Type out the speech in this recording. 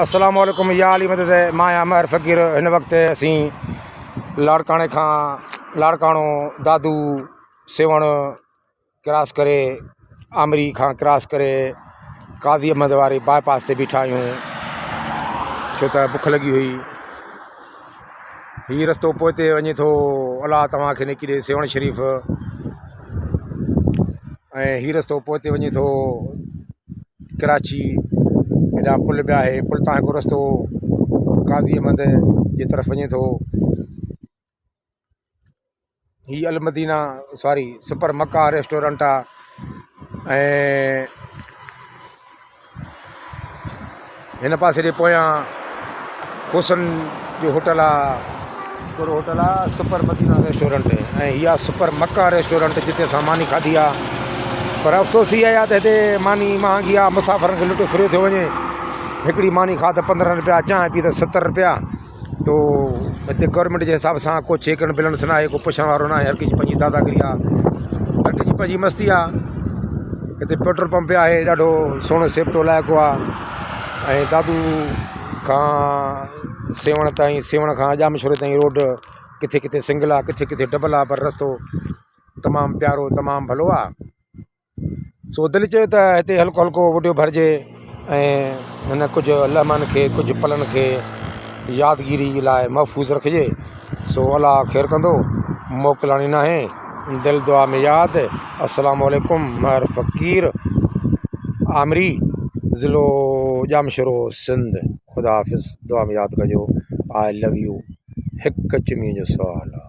السلام عليڪم يا علي مدد مان آهيان مهر فقير هن وقت اسين لاڙڪاڻي کان لاڙڪاڻو دادو سيوهڻ ڪراس ڪري آمري کان ڪراس ڪري قاضي احمد واري باء پاس تي بيٺا آهيون ڇو ته بک لڳي هئي هي رستو پوئتي وڃي ٿو الله توهان کي نيڪي ڏي سيوهڻ شريف ۽ هي رستو پوئتي وڃي ٿو ڪراچي هيڏانهن پل به آهي پل تان هڪ رستو قاضي احمد جي طرف وڃي ٿو هي المدينه سوري سپر مڪه ريسٽورنٽ آ ۽ هن پاسي جي پويان کوسن جو هوٽل آ ڪهڙو هوٽل آ سپر مدينه ريسٽورنٽ ۽ هي آ سپر مڪه ريسٽورنٽ جتي اسان ماني کاڌي آ پر افسوس هي آ ته هتي ماني مهانگي آ مسافرن کي لٽيو ڦريو ٿيو وڃي هڪڙي ماني کا ته 15 روپيا چانهه پي ته 70 روپيا تو هتي گورنمينٽ جي حساب سان ڪو چيڪ اينڊ بيلنس ناهي ڪو پڇڻ وارو ناهي هر ڪنهن جي پنهنجي داداگيري آ هر ڪنهن جي پنهنجي مستي آ هتي پيٽرول پمپ به آهي ڏاڍو سهڻو سيبتو علائقو آ ۽ دادو کان سيوهڻ تائين سيوهڻ کان ڄامشوري تائين روڊ ڪٿي ڪٿي سنگل آ ڪٿي ڪٿي ڊبل آ پر رستو تمام پيارو تمام ڀلو آ سو دل چيو ته هتي هلڪو هلڪو وڊيو ڀرجي ۽ هن ڪجهه لمحن کي ڪجهه پلن کي يادگيري لاء محفوظ رکجي سو الله خير ڪندو موڪلاڻي ناهي دل دعا ۾ ياد السلام عليڪم مهر فقير آمري ضلعو ڄامشورو سنڌ خدا حافظ دعا ۾ ياد ڪجو آء لو يو هڪ چمي جو سوال آ.